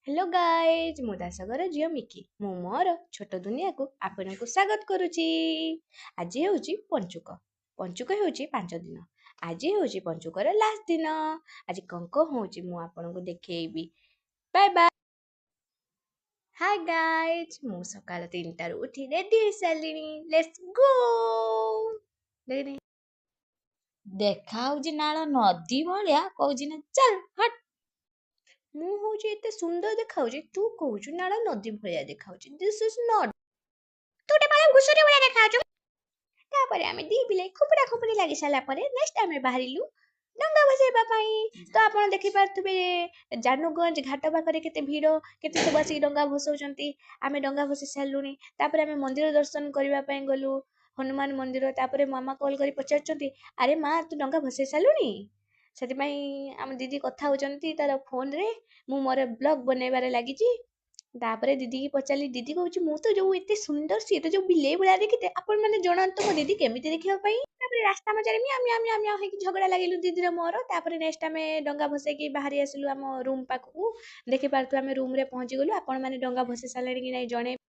Hello guys, ମୁଁ ଦାସଘର ଝିଅ Mickey. ମୁଁ ମୋର ଛୋଟ ଦୁନିଆକୁ ଆପଣଙ୍କୁ ସ୍ୱାଗତ କରୁଛି। ଆଜି ହେଉଛି ପଞ୍ଚୁକ। ପଞ୍ଚୁକ ହେଉଛି 5 ଦିନ। ଆଜି ହେଉଛି ପଞ୍ଚୁକର ଲାଷ୍ଟ ଦିନ। ଆଜି କ'ଣ କ'ଣ ହେଉଛି ମୁଁ ଆପଣଙ୍କୁ ଦେଖେଇବି। Bye bye. ହାଏ ଗାଇଜ୍, ମୁଁ ସକାଳ 3ଟାରୁ ଉଠି ରେଡି ହେଇସାରିଲିଣି। Let's go. ଦେଖା ହଉଛି ନାଳ ନଦୀ ଭଳିଆ, କହୁଛି ନା ଚାଲ ହଟ୍। ମୁଁ ହଉଛି ଏତେ ସୁନ୍ଦର ଦେଖାଉଛି, ତୁ କହୁଛୁ ନାଳ ନଦୀ ଭଳିଆ ଦେଖାଉଛି। This is not. ତୁ ଗୋଟେ ବାଳ ଘୁଷୁରୀ ଭଳିଆ ଦେଖାଉଛୁ। ତାପରେ ଆମେ ଦି ବିଲେଇ ଖୁପୁରା ଖୁପୁରି ଲାଗି ସାରିଲା ପରେ ନେକ୍ସଟ ଆମେ ବାହାରିଲୁ ଡଙ୍ଗା ଭସେଇବା ପାଇଁ। ତ ଆପଣ ଦେଖିପାରୁଥିବେ ଜାନୁଗଞ୍ଜ ଘାଟ ପାଖରେ କେତେ ଭିଡ଼, କେତେ ସବୁ ଆସିକି ଡଙ୍ଗା ଭସଉଛନ୍ତି। ଆମେ ଡଙ୍ଗା ଭସେଇ ସାରିଲୁଣି। ତାପରେ ଆମେ ମନ୍ଦିର ଦର୍ଶନ କରିବା ପାଇଁ ଗଲୁ, ହନୁମାନ ମନ୍ଦିର। ତାପରେ ମାମା କଲ୍ କରି ପଚାରୁଛନ୍ତି, ଆରେ ମା, ତୁ ଡଙ୍ଗା ଭସେଇ ସାରିଲୁଣି? ସେଥିପାଇଁ ଆମ ଦିଦି କଥା ହେଉଛନ୍ତି ତାର ଫୋନରେ, ମୁଁ ମୋର ବ୍ଲଗ୍ ବନେଇବାରେ ଲାଗିଛି। ତାପରେ ଦିଦିକି ପଚାରିଲି, ଦିଦି କହୁଛି ମୁଁ ତ ଯୋଉ ଏତେ ସୁନ୍ଦର, ସିଏ ତ ଯୋଉ ବିଲେଇ ଭଳିଆ ଦେଖିତେ। ଆପଣମାନେ ଜଣାନ୍ତୁ ମୋ ଦିଦି କେମିତି ଦେଖିବା ପାଇଁ। ତାପରେ ରାସ୍ତା ମଝିରେ ମିଆଁ ମିଆଁ ମିଆଁ ମିଆଁ ହେଇକି ଝଗଡ଼ା ଲାଗିଲୁ ଦିଦିର ମୋର। ତାପରେ ନେକ୍ସଟ ଆମେ ଡଙ୍ଗା ଭସେଇକି ବାହାରି ଆସିଲୁ ଆମ ରୁମ୍ ପାଖକୁ। ଦେଖିପାରୁଥିବେ ଆମେ ରୁମ୍ରେ ପହଞ୍ଚିଗଲୁ। ଆପଣମାନେ ଡଙ୍ଗା ଭସେଇ ସାରିଲେଣି କି ନାହିଁ ଜଣେଇବେ।